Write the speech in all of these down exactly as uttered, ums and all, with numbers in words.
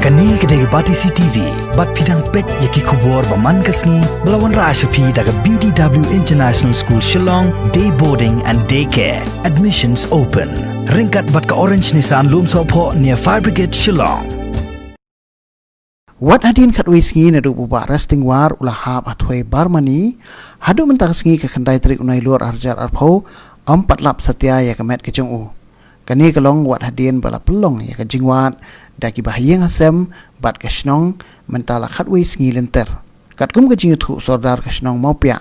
Kane ka dei ka Batesi T V, bad phi dang peit ïa ki khubor ba man ka sngi, ba la wanrah sha phi da ka B D W International School Shillong, Day Boarding and Day Care. Admissions open. Ryngkat bad ka Orange Nissan Lumsohphoh near Fire Brigade Shillong. Wat hadien khatwei sngi naduh ba u Bah Resting War u la hap ha thwei Barmani, haduh mynta ka sngi ka khyndai tarik u Nailur arhajar arphew, ym pat lap satia ïa ka met ka jong u. Kane ka long wat hadien ba la pynlong ïa ka jingwad da ki bahaïing hasem bad ka shnong mynta la khatwei sngi lynter. Katkum ka jingïathuh u Sordar ka shnong Mawpiah,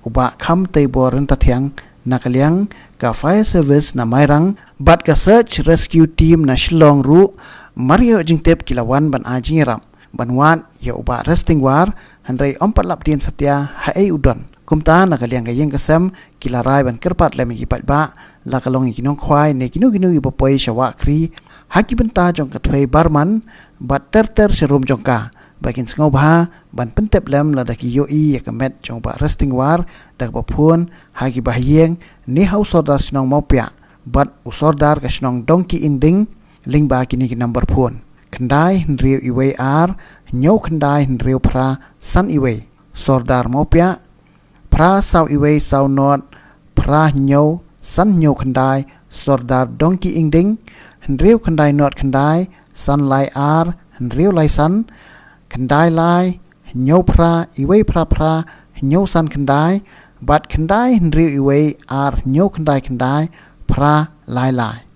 u Bah Khamteibor Ryntathiang, na ka liang ka fire service na Mairang bad ka search rescue team na Shillong ruh, mar ïoh jingtip ki la wan ban ai jingïarap ban wad ïa u Bah Resting War, hynrei ym pat lap dien satia haei u don. Kumta na ka liang ka ïing ka sem ki la rai ban kyrpad lem ïa ki paidbah, la ka long ïa ki nongkhwai ne kino kino kiba poi sha Wahkhri ha ki bynta jong ka thwei Barman, bad ter ter sharum jong ka, ba kin sngewbha ban pyntip lem lada ki ïohi ïa ka met jong u Bah Resting War da kaba phone ha ki bahaïing ne ha u Sordar shnong Mawpiah bad u Sordar ka shnong Dongki Ingding, lyngba kine ki number phone: khyndai hynriew iwei ar hynñiew khyndai hynriew phra san iwei. Sordar Mawpiah: phra saw iwei saw nod phra hynñiew san hynñiew khyndai. Sordar Dongki Ingding: hynriew khyndai nod khyndai san lai ar hynriew lai san, khyndai lai hynñiew phra iwei phra phra hynñiew san khyndai, bad khyndai hynriew iwei ar hynñiew khyndai khyndai phra lai lai.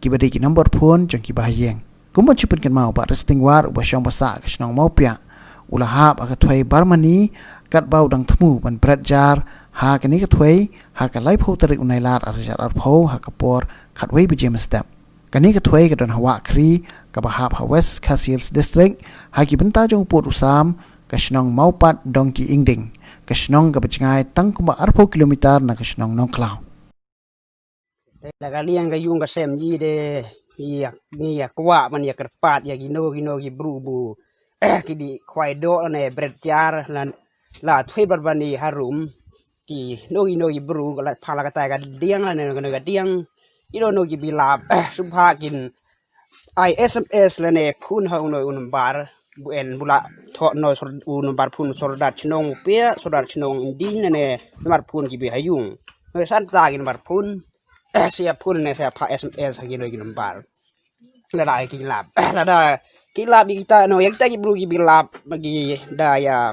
Kiba dei ki number phone jong ki bahaïing. Kumba shu pynkynmaw, u Bah Resting War uba shong ba sah ka shnong Mawpiah, u la hap ha ka thwei Barmani katba u dang thmu ban bret jar ha kane ka thwei ha ka laiphew tarik u Nailar arhajar arphew ha ka por khatwei baje mynstep. Kane ka thwei ka don ha Wahkhri kaba hap ha West Khasi Hills District, ha ki bynta jong u pud u sam, ka shnong Mawpat Dongki Ingding, ka shnong kaba jngai tang kumba arphew kilometer na ka shnong Nongkhlaw. La ka liang ka ïung ka sem ji de, ïa, ngi ïa kwah ban ïa kyrpad ïa kino kino ki bru bu ki dei khwai doh ne bret jar la, la thwei Barmani harum. Kino kino ki bru ka la pha la katai ka diang la ne ka diang, kino kino ki bilap, sngewbha kin ai S M S lane phone ha uno u number, bu en bu la thoh noh sor-, u number phone Sordar chnong Mawpiah, Sordar chnong Ingding, ne number phone kiba ha ïung. Noi san ta ki number phone, eh, sia phone ne sia pha S M S ha kino ki number. Lada ki lap, lada ki lap ïa kita, no, ïa kita ki bru kiba lap, ba ki da ïa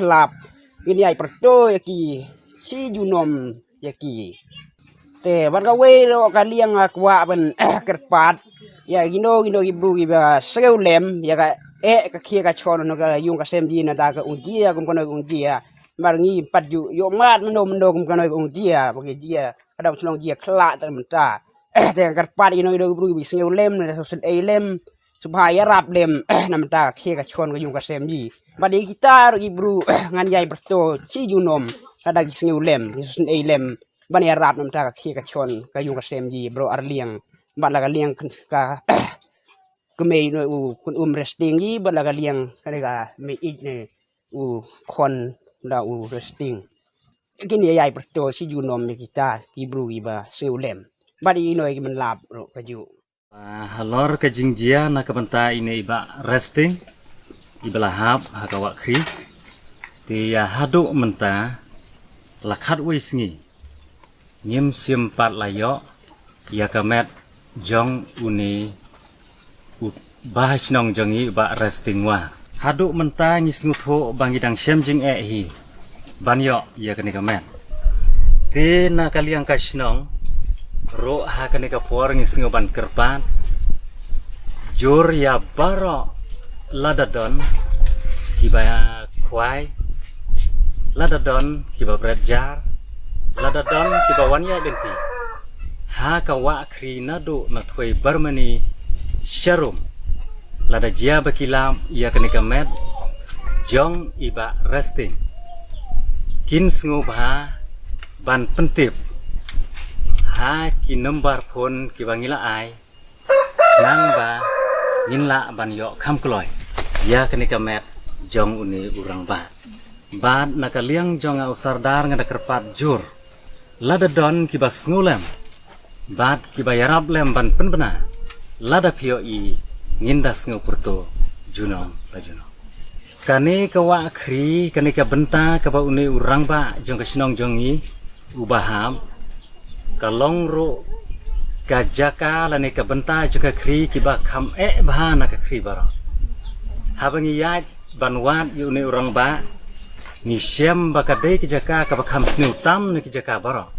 lap, kin ïai pyrto ïa ki shi junom ïa ki. Te bad kawei ruh ka liang nga kwah ban kyrpad ïa kino kino ki bru kiba sngew lem ïa ka eh ka khie ka chon na ka ïung ka sem ji na da ka ung jia kum kano ung jia. Mar ngi pat ju ïoh mad mano mano kum kano ung jia, ba ki jia ka dang shnong jia khlak ta mynta. Te nga kyrpad ïa kino kino ki bru kiba sngew lem na da sngewsih ei lem, sngewbha ïarap lem na mynta ka khie ka chon ka ïung ka sem ji. Bad ïa kita ruh ki bru ngan ïai pyrto shi junom, lada ki sngew lem, ki sngewsih ei lem, ban ïarap na mynta ka khie ka chon ka ïung ka sem ji, bro arliang. Bad la ka liang ka, ka kmie no u Khun Um Resting ji, bad la ka liang ka ne ka mei ij ne u Khon da u Resting. Kin ïai pyrto shi junom ïa kita ki bru kiba sngew lem. Bad ïa ino ïa ki ban lap ruh kajuh. Ah, halor ka jingjia na ka bynta ine i Bah Resting iba la hap ha ka Wahkhri. Te ïa haduh mynta la khatwei sngi ngim shym pat la ïoh ïa ka met jong une u bahashnong jong ngi, u Bah Resting War. Haduh mynta ngi sngewthuh ba ngi dang shem jingeh hi ban ïoh ïa kane ka met. Te na ka liang ka shnong ruh ha kane ka por ngi sngew ban kyrpad jur ïa baroh, lada don kiba khwai, lada don kiba bret jar, lada don kiba wan ïaid lynti ha ka Wahkhri naduh na thwei Barmani sharum. Lada jia ba ki lap ïa kane ka met jong i Bah Resting, kin sngewbha ban pyntip ha ki nombar phone kiba ngi la ai, nangba ngin lah ban ïoh kham kloi ïa kane ka met jong une u rangbah. Bad na ka liang jong nga u Sordar nga da kyrpad jur, lada don kiba sngewlem bad kiba ïarap lem ban pynbna, lada phi ïohi ngin da sngew pyrto Junong la junong. Kane ka wah khri, kane ka bynta kaba une u rangbah jong ka shnong jong ngi u ba hap, ka long ruh ka jaka lane ka bynta jong ka khri kiba kham eh bha na ka khri baroh. Haba ngi ïaid ban wad ïa une u rangbah, ngi shem ba ka dei ka jaka kaba kham sniew tam na ki jaka baroh.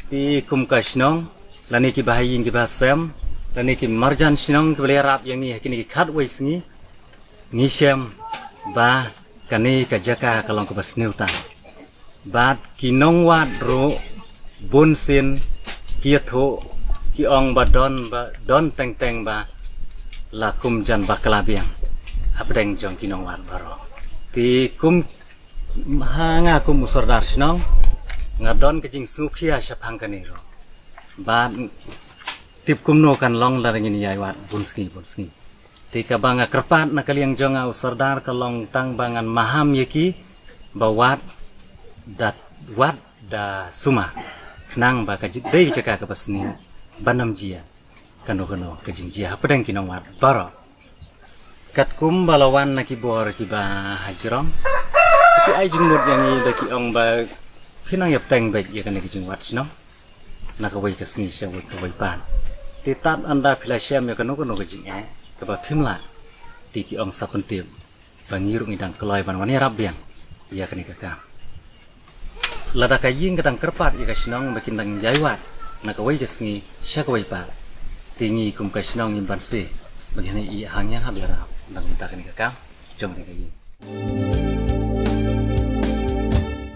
Te kum ka shnong, lane ki bahaïing ki bahasem, lane ki marjan shnong kiba la ïarap ïa ngi ha kine ki khatwei sngi, ngi shem ba kane ka jaka ka long kaba sniew tam. Bad ki nongwad ruh bunsien ki ïathuh, ki ong ba don, ba don teng teng ba la kum jan bakla biang hapdeng jong ki nongwad baroh. Te kum ha nga kum u sordar shnong, nga don ka jingsngewkhia shaphang kane ruh. Bad tip kumno kan long lada ngin ïai wad bun sngi bun sngi. Te kaba nga kyrpad na ka liang jong nga u sordar ka long tang ba ngan maham ïa ki ba wad da, wad da sumar, khnang ba ka dei jaka kaba sniew ban ym jia kano kano ka jingjia hapdeng ki nongwad baroh. Katkum ba la wan na ki bor kiba hajrong, ki ai jingmut ïa ngi da ki ong ba phin nang ïa bteng beit ïa kane ka jingwad shnong na kawei ka sngi sha kawei pat. Te tad ynda phi la shem ïa kano kano ka jingeh kaba phim lah, te ki ong sa pyntip ba ngi ruh ngi dang kloi ban wan ïarap biang ïa kane ka kam. Lada ka ïing ka dang kyrpad ïa ka shnong ba kin dang ïai wad na kawei ka sngi sha kawei pat, te ngi kum ka shnong ngim banse ba ngin ïa hangne hap ïarap na ka bynta kane ka kam jong kane ka ïing.